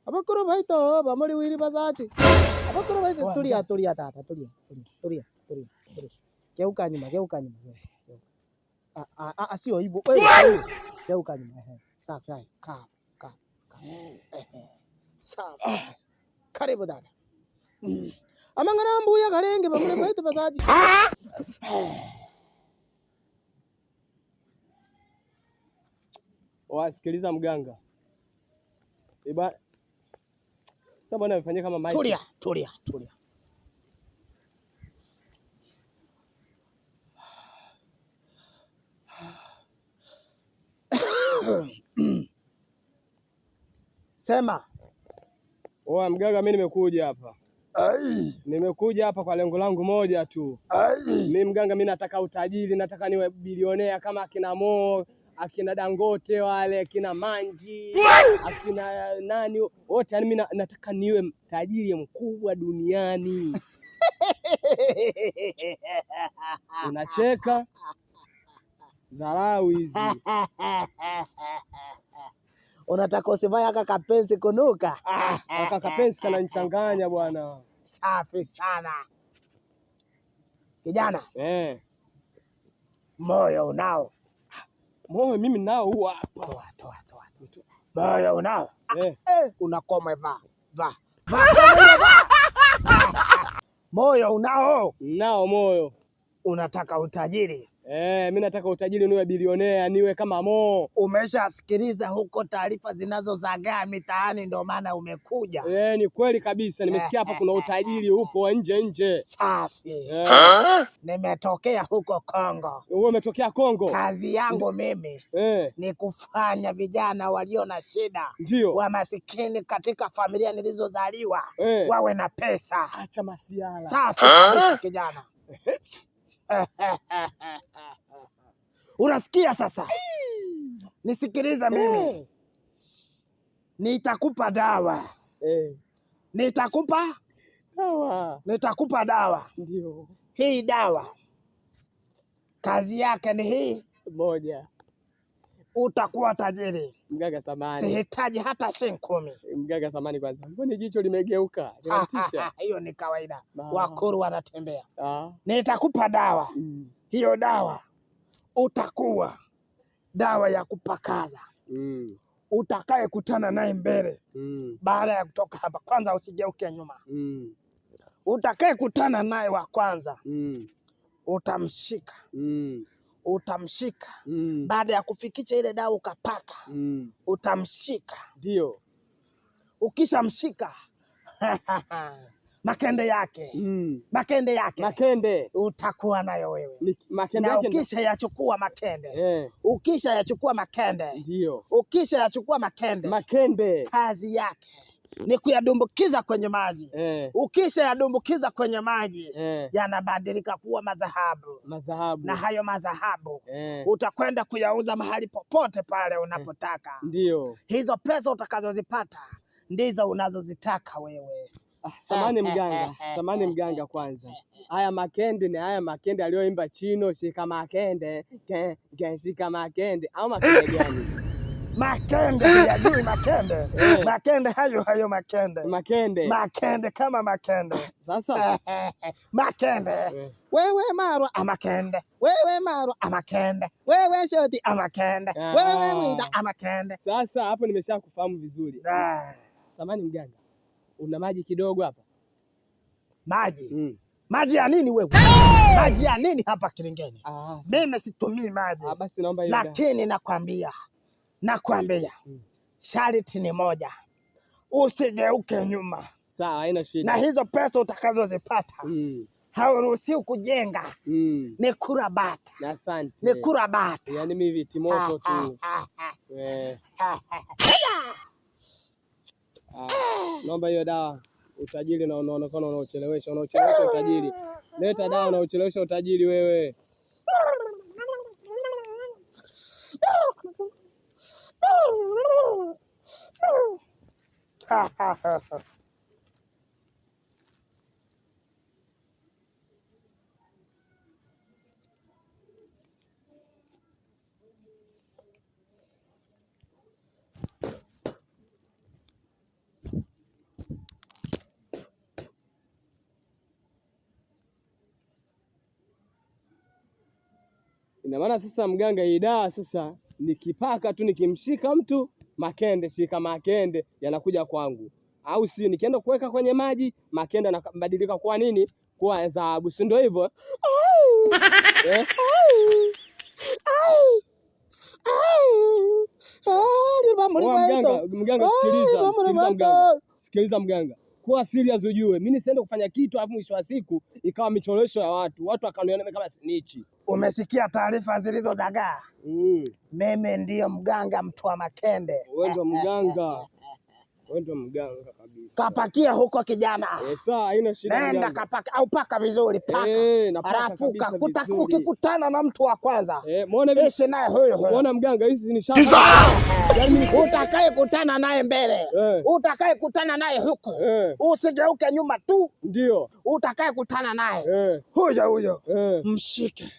Abakuru baito bamuri wili bazachi. Abakuru baito, tulia tulia tata, tulia tulia tulia tulia tulia. Geuka nyuma, geuka nyuma. Geuka. Ah ah ah, sio hivyo. Wewe geuka nyuma. Ehe. Safi haya. Kaa kaa kaa. Ehe. Safi kabisa. Karibu dada. Amang'ana mbuya karenge bamuri baito bazachi. Wasikiliza mganga. Eba. Sasa bwana amefanyia kama mic. Tulia, tulia, tulia. Sema. Oa mganga, mimi nimekuja hapa. Ai. Nimekuja hapa kwa lengo langu moja tu. Ai. Mimi mganga, mimi nataka utajiri, nataka niwe bilionea kama akina Mo, akina Dangote wale, akina Manji, akina nani wote, yani mimi nataka niwe tajiri mkubwa duniani. Unacheka? Dharau hizi. Unataka usivae aka kapenzi kunuka? Ah, aka kapenzi kananichanganya bwana. Safi sana kijana. Eh. Moyo unao? Moyo mimi nao huu hapa. Toa, toa, toa. Moyo unao? Eh. Unakoma va va va, va, va. Moyo unao? Nao moyo. Unataka utajiri? Mimi nataka utajiri, niwe bilionea, niwe kama Mo. Umeshasikiliza huko taarifa zinazozagaa mitaani, ndio maana umekuja. Ni kweli kabisa, nimesikia hapa kuna utajiri upo wa nje nje. Safi. Nimetokea huko Kongo. Wewe umetokea Kongo? Kazi yangu mimi ni kufanya vijana walio na shida, wa masikini katika familia nilizozaliwa, wawe na pesa. Acha masiala. Safi kabisa kijana. Unasikia sasa? Nisikiliza mimi. Nitakupa dawa. Nitakupa dawa. Nitakupa dawa. Ndio. Hii dawa kazi yake ni hii moja. Utakuwa tajiri. Mganga samani. Sihitaji hata shilingi 10. Mganga samani kwanza. Mbona jicho limegeuka? Linatisha. Hiyo ni kawaida. Wakuru wanatembea. Nitakupa dawa. Hiyo dawa utakuwa dawa ya kupakaza. Utakaye kutana naye mbele. Baada ya kutoka hapa kwanza usigeuke nyuma. Utakaye kutana naye wa kwanza. Utamshika. Utamshika. Baada ya kufikisha ile dawa ukapaka. Utamshika. Ndio. Ukishamshika makende yake. Makende yake. Makende. Utakuwa nayo wewe. Ni makende Na yake ndo- ukisha yachukua makende. Ukisha yachukua makende. Ndio. Ukisha yachukua makende. Makende. Kazi yake ni kuyadumbukiza kwenye maji. Ukisha yadumbukiza kwenye maji, yanabadilika kuwa madhahabu. Madhahabu. Na hayo madhahabu utakwenda kuyauza mahali popote pale unapotaka. Ndio. Hizo pesa utakazozipata ndizo unazozitaka wewe. Samani mganga, samani mganga kwanza. Haya makende ni haya makende aliyoimba Chino, shika makende, ke, ke, shika makende. Au makende gani? Makende, siyajui makende. Makende hayo hayo makende. Makende. Makende kama makende. Sasa? Makende. Wewe Marwa amakende. Wewe Marwa amakende. Wewe Shoti amakende. Wewe Mwida amakende. Sasa hapo nimeshakufahamu vizuri. Samani mganga, una maji kidogo hapa? Maji? Maji ya nini wewe? Maji ya nini hapa Kilingeni? Mimi situmii maji. Basi naomba hiyo dawa. Lakini nakwambia, sharti ni moja. Usigeuke nyuma. Sawa, haina shida. Na hizo pesa utakazozipata, hauruhusiwi kujenga. Ni kura bata. Na asante. Ni kura bata. Yaani mimi viti moto tu. Naomba hiyo dawa. Utajiri na unaonekana unaochelewesha, unaochelewesha utajiri. Leta dawa unaochelewesha utajiri wewe. Ina maana sasa mganga, hii dawa sasa nikipaka tu, nikimshika mtu makende, shika makende yanakuja kwangu, au sio? Nikienda kuweka kwenye maji makende yanabadilika kuwa nini? Kuwa dhahabu, si ndio hivyo? Eh? Mganga, mganga, sikiliza, sikiliza mganga, sikiliza mganga, kuwa serious ujue, mimi nisiende kufanya kitu alafu mwisho wa siku ikawa michoresho ya watu, watu wakaniona mimi kama snitch. Umesikia taarifa zilizozagaa? Mimi ndiyo mganga mtoa makende. Wewe ndo mganga, wewe ndo mganga kabisa. Kapakia huko kijana. Eh, sawa, haina shida Nenda mganga. kapaka au paka vizuri paka. Eh, napaka Halafu kabisa vizuri. ukikutana na mtu wa kwanza Eh, muone vile, ishi naye huyo huyo. muone mganga, hizi ni shamba. Yaani mimi Utakaye kutana naye mbele, utakaye kutana naye huko, usigeuke nyuma tu. Ndio. Utakaye kutana naye huyo huyo mshike.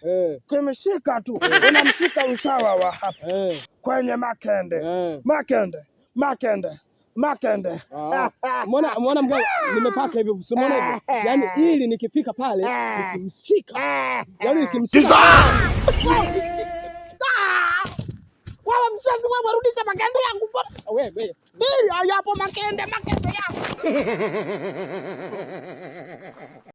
Kimshika tu unamshika usawa wa hapa kwenye makende, makende, makende, makende. Ah. Muona, muona mganga, nimepaka hivyo, usimuone hivyo. Yaani ili nikifika pale nikimshika, yaani nikimshika Wewe mzazi, wewe rudisha makende yangu bwana. Wewe, wewe. Ndio hapo makende, makende yangu.